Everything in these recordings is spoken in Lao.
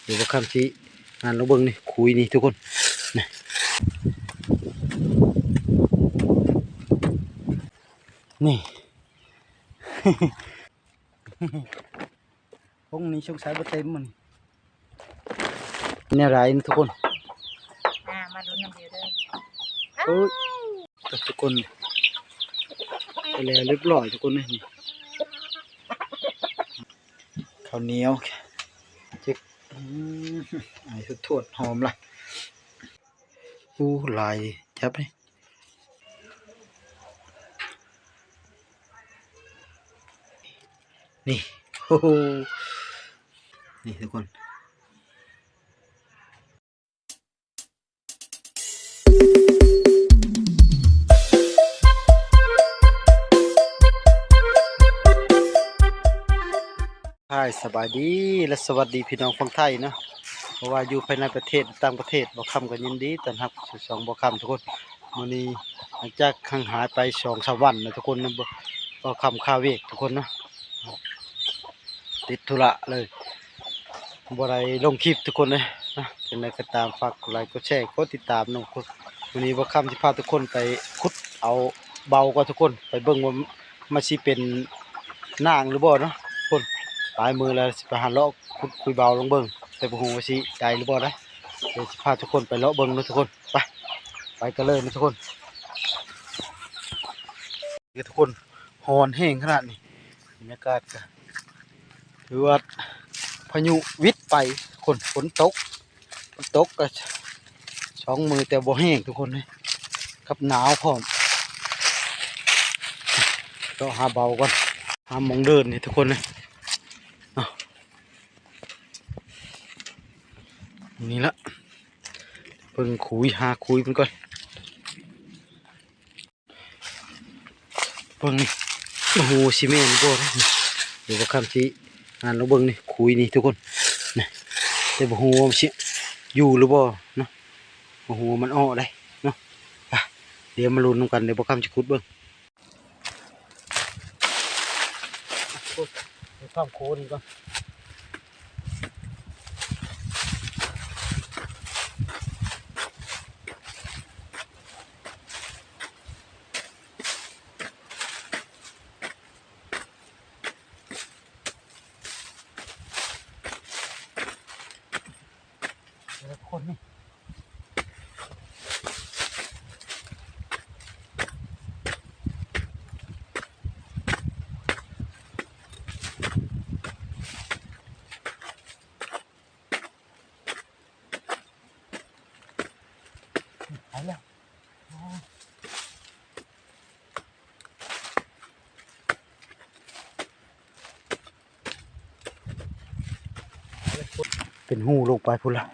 ດຽວບໍ່ຄຳຊິຫັນລົງເບິ່ງນີ້ ຂຸຍນີ້ທຸກຄົນ ນີ້ ນີ້ ຜົງນີ້ສົງໄສບໍ່ເຕັມມັນ ແນວໃດທຸກຄົນ ອ່າ ມາລຸ້ນນຳດຽວເດີ ເອີຍ ທຸກຄົນ ໄປແລ້ວຮຽບຮ້ອຍທຸກຄົນເອີຍ ນີ້ ເຂົ້າໜຽວ ເຈັບ ອືມ ອາຍທວດໆ ຫອມລະ ອູ້ ຫຼາຍ ຈັບເດ້ ນີ້ ໂອ້ໂຫ ນີ້ທຸກຄົນ ຮາຍ ສະບາຍດີ ແລະ ສະຫວັດດີພີ່ນ້ອງຝັ່ງໄທເນາະ ບໍ່ວ່າຢູ່ພາຍໃນປະເທດ ຕ່າງປະເທດ ບ່າວຄຳກໍຍິນດີຕ້ອນຮັບສູ່ຊ່ອງບ່າວຄຳທຸກຄົນ. ມື້ນີ້ຫຼັງຈາກຫ່າງຫາຍໄປສອງສາມວັນນະທຸກຄົນ ບ່າວຄຳຄາວຽກທຸກຄົນເນາະ ຕິດທຸລະເລີຍ ບໍ່ໄດ້ລົງຄລິບທຸກຄົນເອີຍເນາະ. ຈັ່ງໃດກໍຕາມ ຝາກກົດໄລ ກົດແຊ ກົດຕິດຕາມນຳທຸກຄົນ. ມື້ນີ້ບ່າວຄຳຊິພາທຸກຄົນໄປຂຸດເອົາເບົາກ່ອນທຸກຄົນ ໄປເບິ່ງວ່າມັນຊິເປັນໜາງຫຼືບໍ່ເນາະທຸກຄົນ. ຫຼາຍມື້ແລ້ວຊິໄປຫາເລາະຂຸດຄຸຍເບົາລອງເບິ່ງ ແຕ່ບໍ່ຮູ້ວ່າຊິໄດ້ຫຼືບໍ່ໄດ໋. ດຽວຊິພາທຸກຄົນໄປເລາະເບິ່ງເນາະທຸກຄົນ ໄປ ໄປກັນເລີຍເນາະທຸກຄົນ. ນີ້ທຸກຄົນ ຮ້ອນແຮງຂະໜາດນີ້ ບັນຍາກາດກໍຖືວ່າພາຍຸຫວິດໄປທຸກຄົນ ຝົນຕົກ ຝົນຕົກກໍສອງມື້ ແຕ່ບໍ່ແຮງທຸກຄົນເອີຍ ກັບໜາວພ້ອມ. ເລາະຫາເບົາກ່ອນ ຫາໝ່ອງເດີນນີ້ທຸກຄົນເອີຍ ເນາະ ນີ້ລະ ເບິ່ງຂຸຍ ຫາຂຸຍມັນກ່ອນ. ເບິ່ງນີ້ ໂອ້ໂຫ ຊິແມ່ນບໍ່ເດ ດຽວບ່າວຄຳຊິຫັນລົງເບິ່ງນີ້ ຂຸຍນີ້ທຸກຄົນ ນີ້ ແຕ່ບໍ່ຮູ້ວ່າມັນຊິຢູ່ຫຼືບໍ່ເນາະ ບໍ່ຮູ້ວ່າມັນເອາະໄດ໋ເນາະ. ໄປ ດຽວມາລຸ້ນນຳກັນ ດຽວບ່າວຄຳຊິຂຸດເບິ່ງ ຄວາມໂຄນີ້ກ່ອນ. ໄປແລ້ວ ເປັນຮູລົງໄປພຸ້ນລະ.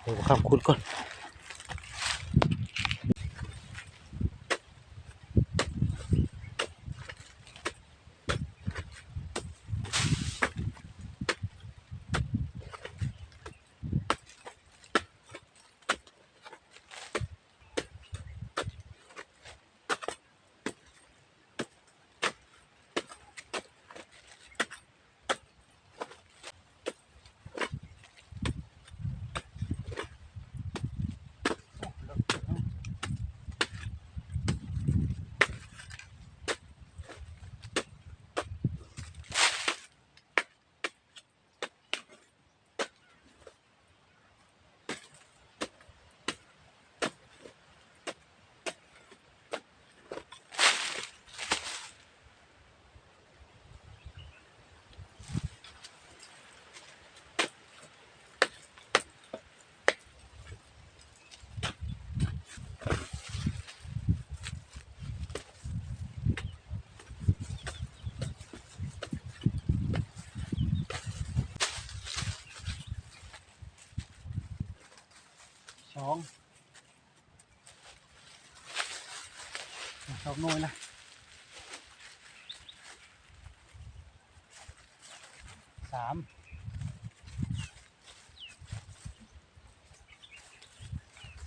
ເດີນຂ້າມຂຸດກ່ອນ. ສອງ ສອງໜ່ວຍລະ ສາມ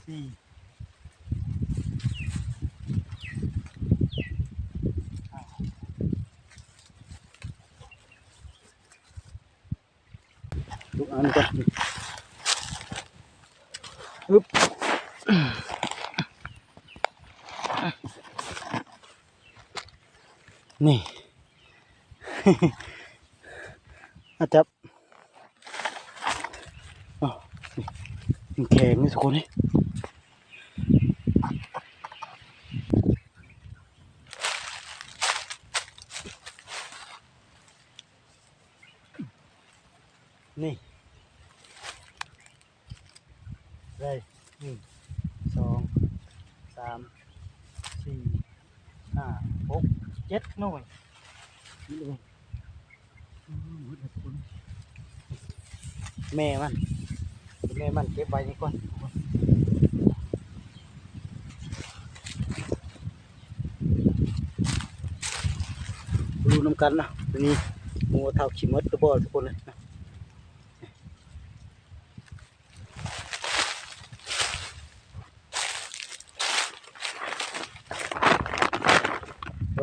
ສີ່ ຫ້າ. ທຸກອັນກ່ອນ ອຶບ ນີ້ ອາດຈະ ອ້າວ ນີ້ ມັນແຂງນີ້ທຸກຄົນເອີຍ ນີ້ ໄດ້ ໜຶ່ງ ສອງ ສາມ ສີ່ ຫ້າ ຫົກ ເຈັດໜ່ວຍ ນີ້ເດ້ ແມ່ມັນ ແມ່ມັນເກັບໄວ້ນີ້ກ່ອນ ມາລຸ້ນນຳກັນເນາະ ໂຕນີ້ ໝູ່ເຖົ້າຂີ້ໝົດຫຼືບໍ່ທຸກຄົນເອີຍ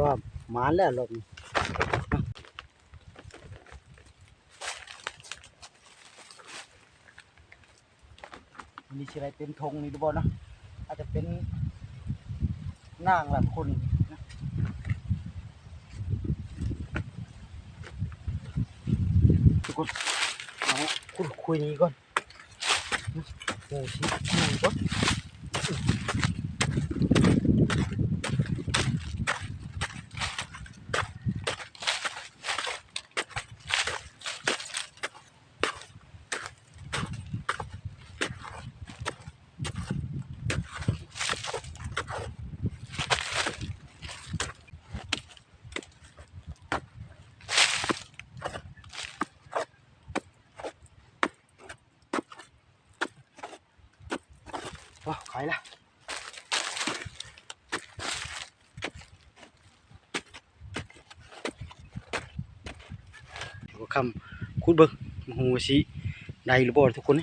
ວ່າໝານແລ້ວລອບນີ້ ອັນນີ້ຊິໄດ້ເຕັມຖົງນີ້ຫຼືບໍ່ເນາະ ອາດຈະເປັນນາງລະຄົນນະ ທຸກຄົນ ເອົາຂຸດຄຸຍນີ້ກ່ອນ. ໂອ້ ຊິຢູ່ບໍ່? ວ້າວ ໄຄລະ ຫົວຄ່ຳ ຂຸດເບິ່ງ ບໍ່ຮູ້ວ່າຊິໄດ້ຫຼືບໍ່ທຸກຄົນ.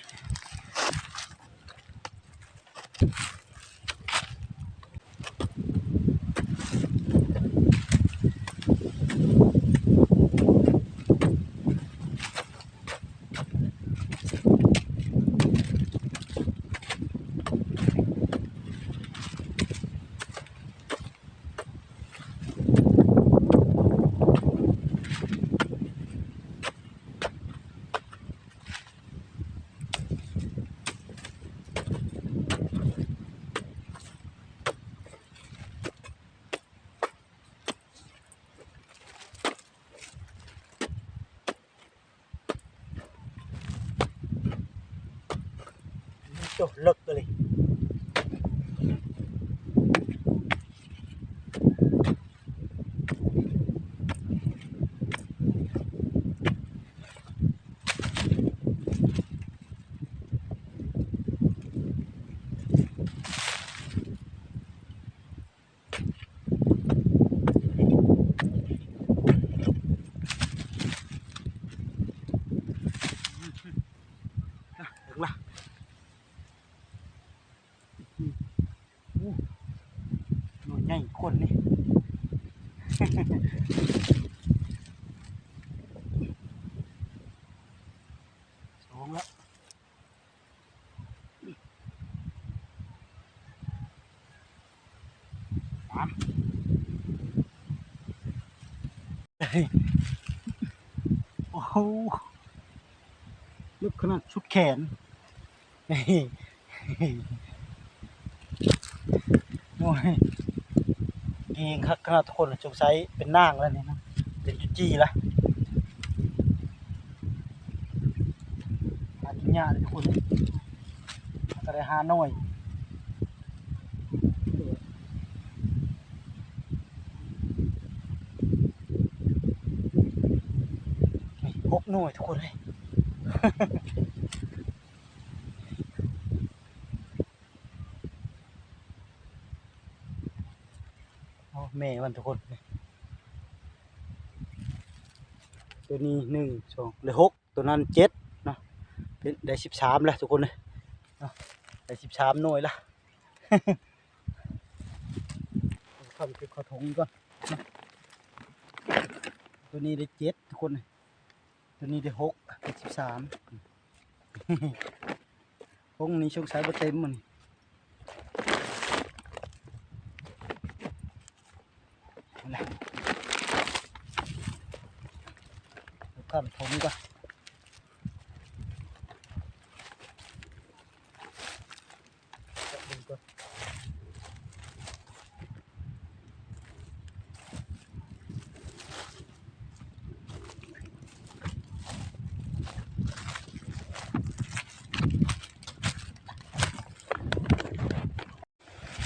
ໂອ້ ເລິກອີ່ຫຼີ. ເບິ່ງລະ ໂອ້ ໜ່ວຍໃຫຍ່ຄົນນີ້ ສອງລະ. ສາມ ໂອ້ໂຫ ເລິກຂະໜາດສຸດແຂນ ໂອ້ຍ ເກັ່ງຄັກຂະໜາດທຸກຄົນ ສົງໄສເປັນນາງແລ້ວນີ້ນະ ເປັນຈຸຈີລະ ຫາກິນຍາກເດ້ທຸກຄົນ ຫາກໍໄດ້ຫາໜ້ອຍ ຫົກໜ່ວຍທຸກຄົນເອີຍ. ໂອ້ ແມ່ມັນທຸກຄົນ ໂຕນີ້ໜຶ່ງ ສອງ ໄດ້ຫົກ ໂຕນັ້ນເຈັດເນາະ ເປັນໄດ້ສິບສາມແລ້ວທຸກຄົນເອີຍເນາະ ໄດ້ສິບສາມໜ່ວຍລະ ທຳເກັບເຂົ້າຖົງກ່ອນ ໂຕນີ້ໄດ້ເຈັດທຸກຄົນເອີຍ ໂຕນີ້ໄດ້ຫົກ ເປັນສິບສາມ. ຖົງນີ້ສົງໄສບໍ່ເຕັມມັນ. ຂ້າມຖົງກ່ອນ.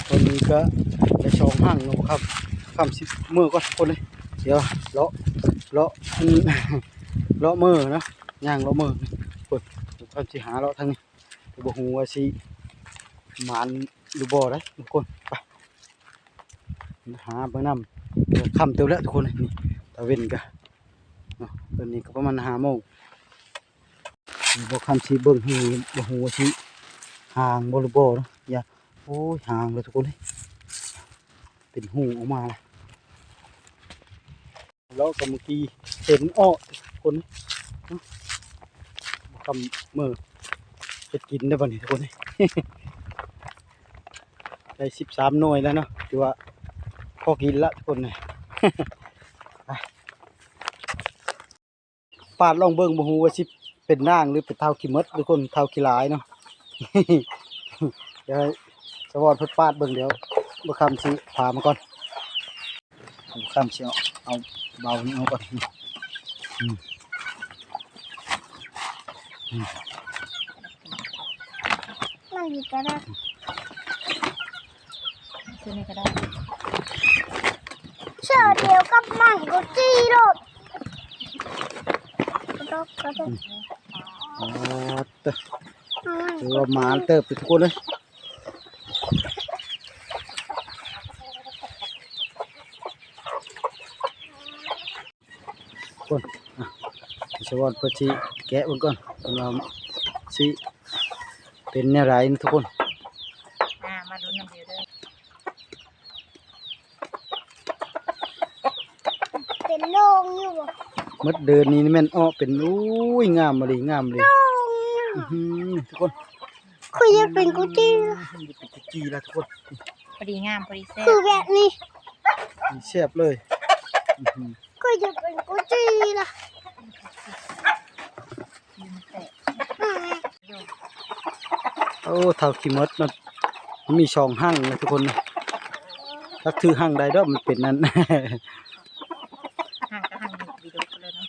ຕອນນີ້ກະໄດ້ສອງຮັງແລ້ວບໍ່ຄຳ ຄຳຊິເມືອກ່ອນທຸກຄົນເອີຍ. ດຽວເລາະ ເລາະ ເລາະເມືອເນາະ ຍ່າງເລາະເມືອພຸ້ນ. ຄຳຊິຫາເລາະທາງນີ້ ແຕ່ບໍ່ຮູ້ວ່າຊິໝານຫຼືບໍ່ໄດ໋ທຸກຄົນ. ໄປຫາເບິ່ງນຳ ຄ່ຳເຕີບແລ້ວທຸກຄົນ. ນີ້ຕາເວັນກະເນາະ ຕອນນີ້ກະປະມານຫ້າໂມງ. ບໍ່ຄຳຊິເບິ່ງໃຫ້ ບໍ່ຮູ້ວ່າຊິຫ່າງບໍ່ຫຼືບໍ່ເນາະ. ຢ່າ ໂອ້ຍ ຫ່າງແລ້ວທຸກຄົນເອີຍ ເປັນຮູອອກມາແລ້ວ. ເລາະກະມື້ກີ້ເຫັນເອາະທຸກຄົນເນາະ. ບໍ່ຄຳເມືອເຮັດກິນໄດ້ບັດນີ້ທຸກຄົນເອີຍ. ໄດ້ສິບສາມໜ່ວຍແລ້ວເນາະ ຖືວ່າພໍກິນລະທຸກຄົນເອີຍ. ໄປ ປາດລອງເບິ່ງ ບໍ່ຮູ້ວ່າຊິເປັນນາງ ຫຼືເປັນທ້າວຂີ້ເໝິດ ຫຼືຄົນທ້າວຂີ້ຫຼາຍເນາະ. ດຽວໃຫ້ສະຫວອນເພິ່ນປາດເບິ່ງ ດຽວບໍ່ຄຳຊິພາມາກ່ອນ. ບໍ່ຄຳຊິເອົາ ເອົາເບົານີ້ອອກກ່ອນ. ອືມ ອືມ ມັນກະໄດ້ ໂຕນີ້ກະໄດ້ ເສື້ອດຽວກັບມັນກະຈີໂລດ. ອືມ ອໍ ເຕີ ຖືວ່າໝານເຕີບທຸກຄົນເອີຍ. ຄົນ ອ່ະ ສະຫວອນເພິ່ນຊິແກະເບິ່ງກ່ອນ ເພິ່ນວ່າຊິເປັນແນວໃດນະທຸກຄົນ. ອ່າ ມາລຸ້ນນຳເດີ. ເປັນໂລງຢູ່ບໍ່? ໝົດເດີນນີ້ແມ່ນເອາະເປັນ ໂອ້ຍ ງາມອີ່ຫຼີ ງາມອີ່ຫຼີ. ໂລງອະ ອື ທຸກຄົນ ຂ້ອຍຢາກເປັນກຸຈີ ຢາກເປັນກຸຈີລະທຸກຄົນ. ພໍດີງາມ ພໍດີແຊບ ຄືແບບນີ້ ນີ້ແຊບເລີຍ. ອື ຂ້ອຍຢາກເປັນກຸຈີລະ. ໂອ້ ທ້າວຂີ້ເໝິດ ມັນມີສອງຮັງນະທຸກຄົນນະ. ຈັກຖືຮັງໃດດອກ ມັນເປັນນັ້ນ ຮັງກະຮັງນີ້ ດອກເລີຍເນາະ.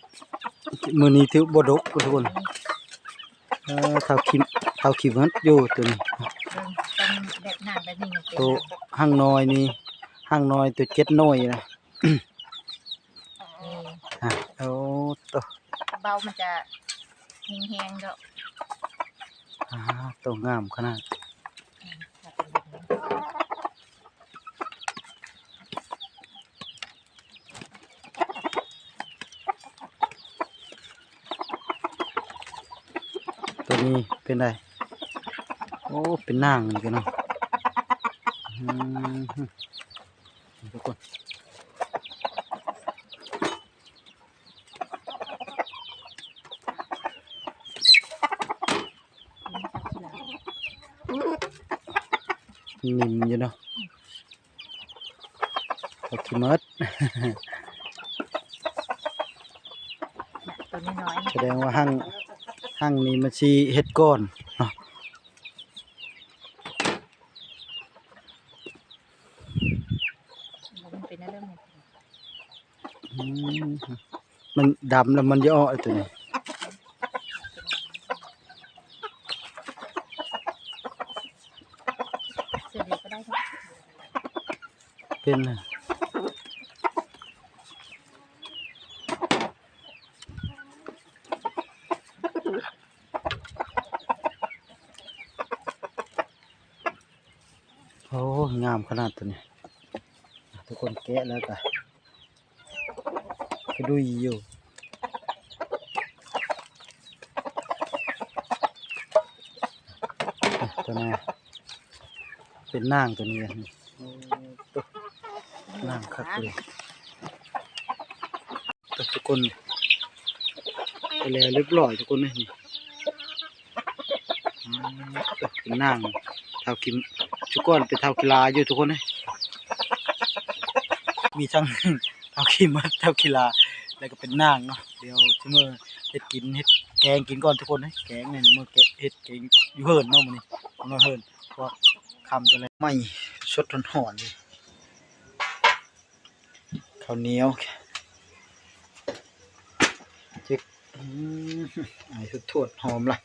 ມື້ນີ້ຖືບໍ່ດົກທຸກຄົນ. ເອີ ທ້າວຂີ້ ທ້າວຂີ້ເໝິດຢູ່ໂຕນີ້. ເບິ່ງ ເປັນແບບນັ້ນແບບນີ້ ໂຕຮັງນ້ອຍນີ້ ຮັງນ້ອຍໂຕເຈັດໜ່ວຍນະ. ນີ້ ອ່ະ ໂອ້ ໂຕ ເບົາມັນຈະແຮງໆດອກ. ອ່າ ໂຕງາມຂະໜາດ. ໂຕນີ້ເປັນໃດ? ໂອ້ ເປັນນາງນີ້ກະເນາະ. ອືມ ທຸກຄົນ ນິ້ມຢູ່ເນາະ. ເອົາຂີ້ໝົດ ໂຕນ້ອຍໆ ສະແດງວ່າຮັງ ຮັງນີ້ມັນຊິເຮັດກ່ອນເນາະ. ມັນເປັນແນວໃດ? ອືມ ມັນດຳແລ້ວມັນຢາກອອກໄອ້ໂຕນີ້. ເສື້ອດຽວກະໄດ້ ເປັນ ໂອ້ ງາມຂະໜາດໂຕນີ້ ທຸກຄົນ. ແກະແລ້ວກະ ກະດຸຍຢູ່ ໂຕນີ້ເປັນນາງໂຕນີ້. ໂອ້ ໂຕ ນາງຄັກເລີຍ ທຸກຄົນ. ກະແລ້ວຮຽບຮ້ອຍທຸກຄົນເອີຍ. ອືມ ເປັນນາງ ທ້າວກິມ ຊຸກ່ອນເປັນທ້າວກິລາຢູ່ທຸກຄົນເອີຍ ມີທັງທ້າວກິມ ທ້າວກິລາ ແລ້ວກໍເປັນນາງເນາະ. ດຽວຊິເມືອເຮັດກິນ ເຮັດແກງກິນກ່ອນທຸກຄົນເອີຍ ແກງນີ້ເມືອເຮັດແກງຢູ່ເຮືອນເນາະມື້ນີ້ ເມືອເຮືອນ ເພາະວ່າຄ່ຳແລ້ວ ໃໝ່ສົດຮ້ອນໆ ເຂົ້າໜຽວ ອືມ ອາຍທວດໆ ຫອມລະ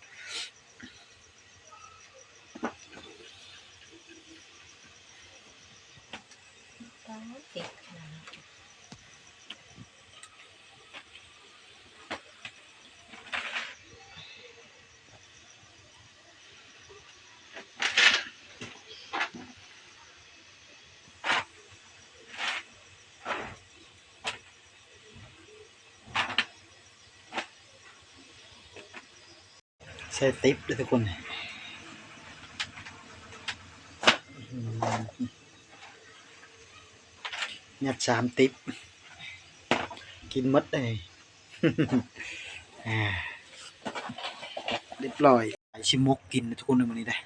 ໃສ່ຕິບເດີທຸກຄົນ ອືມ ຍັດສາມຕິບ ກິນໝົດເລີຍ ອາ ຮຽບຮ້ອຍ. ຊິໝົກກິນທຸກຄົນເດີມື້ນີ້ເດີ ດ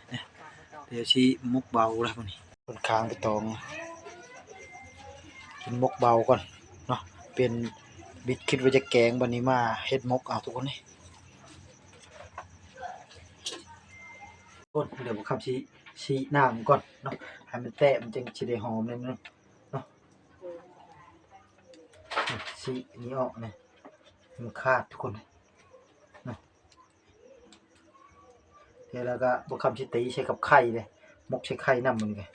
ຽວຊິໝົກເບົາລະມື້ນີ້ ເປັນຄາງໄປຕອງ ກິນໝົກເບົາກ່ອນເນາະ ປ່ຽນ ບິດຄິດວ່າຈະແກງ ບັດນີ້ມາເຮັດໝົກເອົາທຸກຄົນເອີຍ. ຄົນ ດຽວບໍ່ຄຳຊິ ຊິນ້ຳກ່ອນເນາະ ໃຫ້ມັນແຕກ ມັນຈຶ່ງຊິໄດ້ຫອມໜ້ອຍໜຶ່ງເນາະ ຊິນີ້ອອກນີ້ ມັນຂາດທຸກຄົນເນາະ. ແລ້ວກໍບໍ່ຄຳຊິຕີໃສ່ກັບໄຂ່ເດ້ ໝົກໃສ່ໄຂ່ນຳມື້ນີ້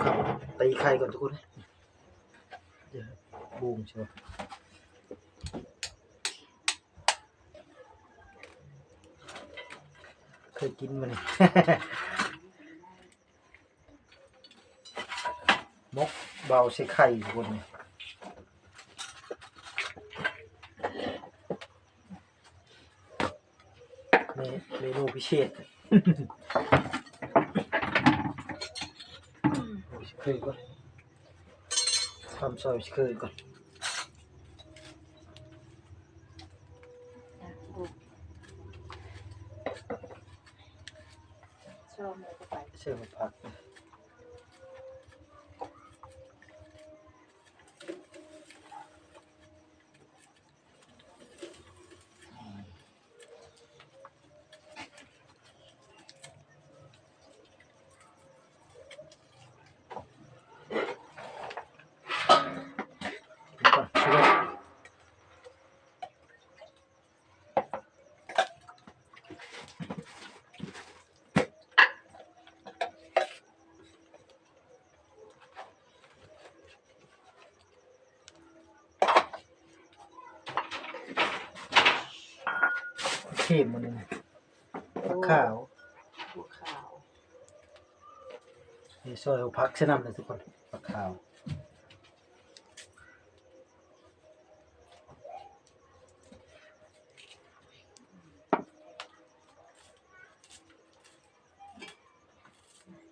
ຄຳ ຕີໄຂ່ກ່ອນທຸກຄົນ ບຸ້ງໃຊ່ ເຄີຍກິນມື້ນີ້. ໝົກເບົາໃສ່ໄຂ່ທຸກຄົນ ເມ ເມນູພິເສດ ໂອ້ຍ ຊິເຄີຍກ່ອນ ທຳຊອຍຊິເຄີຍກ່ອນ. ເສີມຜັກ ເຄມໝົດເລີຍ ໂອ້ ຜັກຂາວ ຜັກຂາວ ນີ້ຊອຍເອົາຜັກໃສ່ນຳເດີທຸກຄົນ ຜັກຂາວ.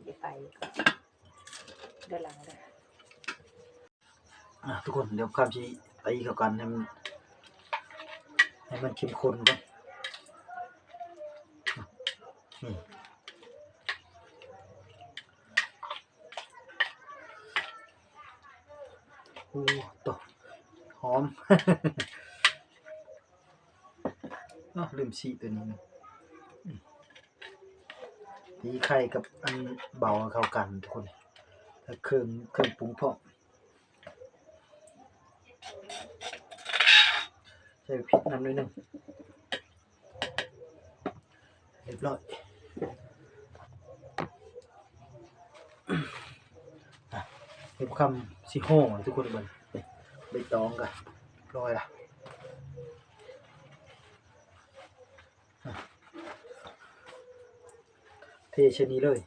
ດຽວໄປ ດຽວຫຼັງເດີ ອ່າ ທຸກຄົນ ດຽວຄຳຊິຕີເຂົ້າກັນໃຫ້ມັນ ໃຫ້ມັນເຂັ້ມຂຸ້ນກ່ອນ ນີ້ ໂອ້ ໂຕ ຫອມ ເນາະ ລືມສີໂຕນີ້ນະ ຕີໄຂ່ກັບອັນເບົາເຂົ້າກັນທຸກຄົນ ແລ້ວເຄື່ອງ ເຄື່ອງປຸງພ້ອມ ໃສ່ພິກນຳໜ້ອຍໜຶ່ງ ຮຽບຮ້ອຍ ອ່ະ ເຮັດຄຳຊິຫໍ່ທຸກຄົນເບິ່ງ ນີ້ ໃບຕອງກະຮຽບຮ້ອຍລະ ອ່ະ ເທໃສ່ນີ້ເລີຍ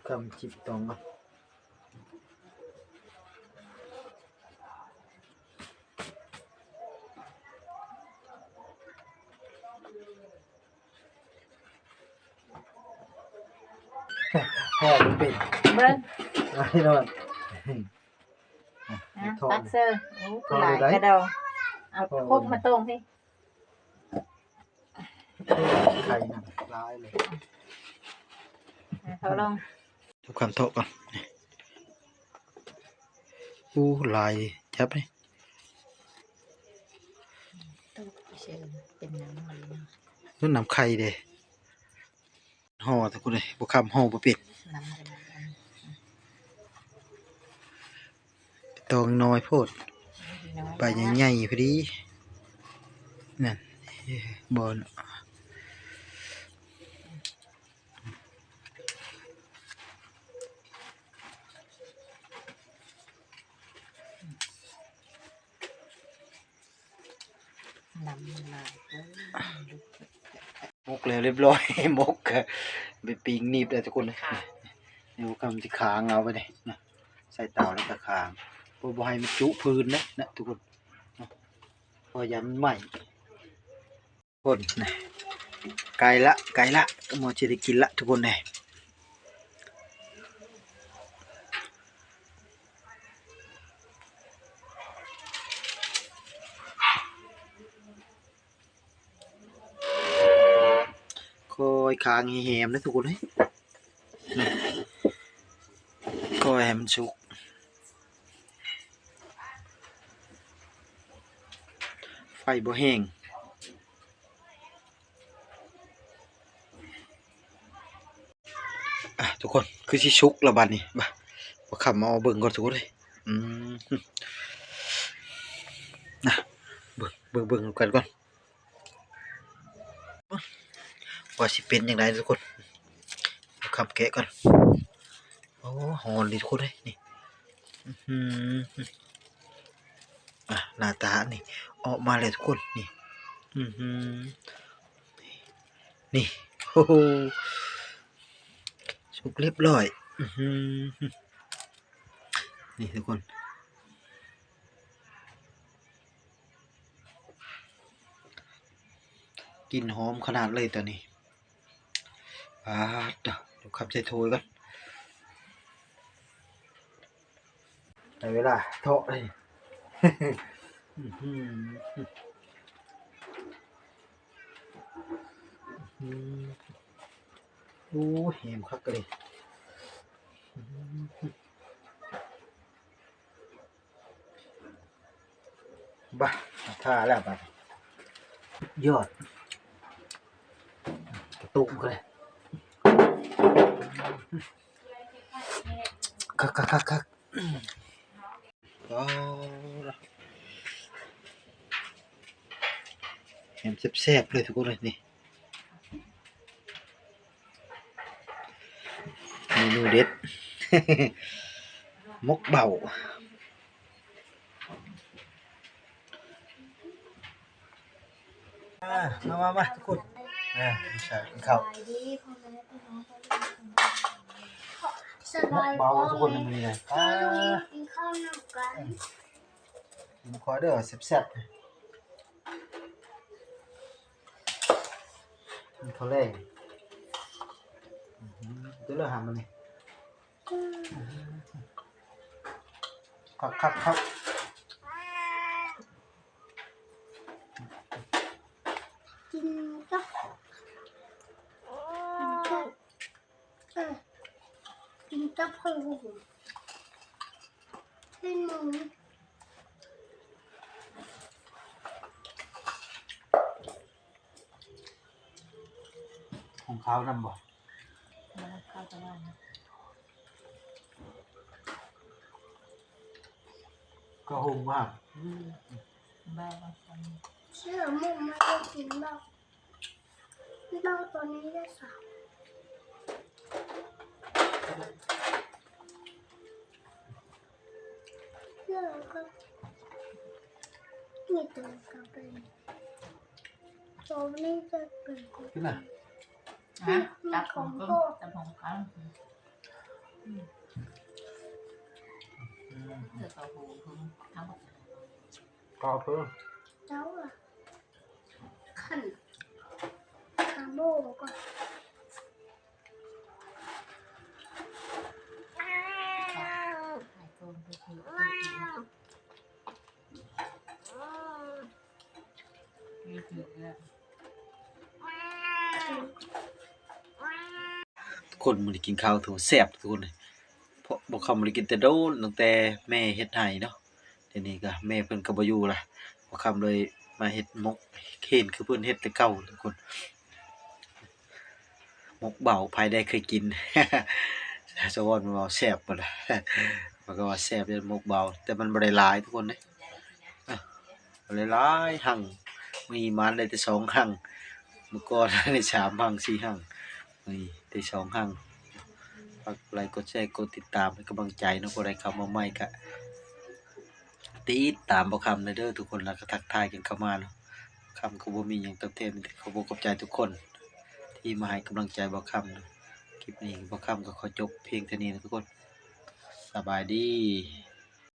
ກຳຈິບຕອງກ່ອນ ເ ພໍເປັນ ເບິ່ງ ໄດ້ນອນ ອ່ະ ທອດ ຕັກເຊີ ໂອ້ ທອດ ຫຼາຍ ໄດ້ ກະເດົາ ເອົາ ທອດ ຄົກມາຕົງພີ້ ໄຂ່ນະ ຫຼາຍເລີຍ ອ່ະ ເອົາລອງ ທຸກຄຳເທາະກ່ອນ ໂອ້ ຫຼາຍ ຈັບນີ້ ເປັນນ້ຳມັນເນາະ ນ້ຳໄຂ່ເດ້ ຫໍ່ ທຸກຄົນເອີຍ ບໍ່ຄຳຫໍ່ບໍ່ເປັນ ຕອງນ້ອຍໂພດ ໃບໃຫຍ່ໆພໍດີ ນັ້ນ ບໍ່ ນ້ຳມັນຫຼາຍເກີນ ໝົກແລ້ວລຽບຮ້ອຍ ໝົກກະໄປປີ້ງໜີບແລ້ວທຸກຄົນ ເດີ ກຳຊິຄ້າງເອົາໄປນີ້ນະ ໃສ່ເຕົາແລ້ວກະຄ້າງ ເພື່ອບໍ່ໃຫ້ມັນຈຸພື້ນນະ ນະທຸກຄົນ ເພາະຢ້ານມັນໄໝ້ ຄົນນະ ໃກ້ລະ ໃກ້ລະ ໝໍຊິໄດ້ກິນລະທຸກຄົນເອີຍ ຄ່ອຍຄ້າງໃຫ້ແຮມເດີທຸກຄົນເອີຍ ຄ່ອຍໃຫ້ມັນສຸກ ໄຟບໍ່ແຮງ ອ່ະ ທຸກຄົນ ຄືຊິສຸກລະບາດນີ້ ມາ ບໍ່ຄຳເອົາເບິ່ງກ່ອນທຸກຄົນເອີຍ ອືມ ນະ ເບິ່ງ ເບິ່ງ ເບິ່ງນຳກັນກ່ອນ ວ່າຊິເປັນຈັ່ງໃດທຸກຄົນ ເອົາຄຳແກະກ່ອນ ໂອ້ ຮ້ອນເດທຸກຄົນເອີຍ ນີ້ ອື ອ່າ ໜ້າຕານີ້ອອກມາແລ້ວທຸກຄົນ ນີ້ ອື ນີ້ ໂອ້ໂຫ ສຸກລຽບຮ້ອຍ ອື ນີ້ທຸກຄົນ ກິ່ນຫອມຂະໜາດເລີຍຕອນນີ້ ປາດ ເດີ ເອົາຄຳໃສ່ຖ້ວຍກ່ອນ ໄດ້ເວລາເທາະເລີຍ ອື ໂອ້ ແຮມຄັກເລີຍ ບາ ຖ້າແລ້ວບາດນີ້ ຍອດ ກະຕຸກເລີຍ ຄັກໆໆໆ ປາດ ແຮມແຊບໆເລີຍທຸກຄົນເອີຍ ນີ້ ເມນູເດັດ ໝົກເບົາ ອ່າ ມາ ມາ ມາ ທຸກຄົນ ອ່າ ກິນເຂົ້າ ສະບາຍດີພໍ່ແມ່ພີ່ນ້ອງ ໝົກເບົາທຸກຄົນ ມື້ນີ້ນະ ອ່າ ກິນເຂົ້ານຳກັນ ກິນຂ້ອຍເດີ ແຊບໆ ກິນເຂົ້າແລງ ອື ເດີ ເລີຫາມັນນີ້ ຄັກໆໆ ກິນກັບ ກິນກັບ ເອີ ກິນກັບເຂົ້າຫອມ ໃຫ້ໝູ ຂອງເຂົ້ານຳບໍ່? ບໍ່ ເຂົ້າຕະຫຼາດນະ ເຂົ້າຫຸງບໍ່? ອືມ ບໍ່ ບໍ່ ບໍ່ ເຊື່ອໝູ ມັນກໍກິນບໍ່ ເບົາຕົວນີ້ໄດ້ສາມ ແລ້ວກໍ ນີ້ຕົວກໍເປັນ ຕົວນີ້ຈະເປັນ ກິນນະ ຮະ ຕັບຂອງເພິ່ນ ຕັບຂອງເຂົາ ອືມ ເຈົ້າກໍຫູເພິ່ນ ເອົາ ກໍເພິ່ນ ເຈົ້າລະ ຂັ້ນ ຂາໂບກ່ອນ. ທຸກຄົນ ມື້ນີ້ກິນເຂົ້າຖືວ່າແຊບທຸກຄົນເອີຍ ເພາະບ່າວຄຳບໍ່ໄດ້ກິນແຕ່ດົນ ຕັ້ງແຕ່ແມ່ເຮັດໃຫ້ເນາະ. ດຽວນີ້ກໍແມ່ເພິ່ນກໍບໍ່ຢູ່ລະ ບ່າວຄຳເລີຍມາເຮັດໝົກ ເຫັນຄືເພິ່ນເຮັດແຕ່ເກົ່າທຸກຄົນ. ໝົກເບົາ ໃຜໄດ້ເຄີຍກິນ ສະວອນເວົ້າແຊບບໍ່ລະ ມັນກໍວ່າແຊບຢູ່ໝົກເບົາ ແຕ່ມັນບໍ່ໄດ້ຫຼາຍທຸກຄົນເດ້ ບໍ່ໄດ້ຫຼາຍຮັ່ງ ມື້ວານໄດ້ແຕ່ສອງຮັ່ງ ມື້ກ່ອນໄດ້ສາມຮັ່ງສີ່ຮັ່ງ ມື້ນີ້ໄດ້ສອງຮັ່ງ. ຝາກກົດໄລ ກົດແຊ ກົດຕິດຕາມໃຫ້ກຳລັງໃຈເນາະ ຜູ້ໃດເຂົ້າມາໃໝ່ກະຕິດຕາມບ່າວຄຳແດ່ເດີທຸກຄົນ ແລ້ວກໍທັກທາຍກັນເຂົ້າມາເນາະ. ຄຳກໍບໍ່ມີຫຍັງຕອບແທນ ມີແຕ່ຂອບອົກຂອບໃຈທຸກຄົນທີ່ມາໃຫ້ກຳລັງໃຈບ່າວຄຳເນາະ. ຄລິບນີ້ບ່າວຄຳກໍຂໍຈົບພຽງເທົ່ານີ້ນະທຸກຄົນ ສະບາຍດີ.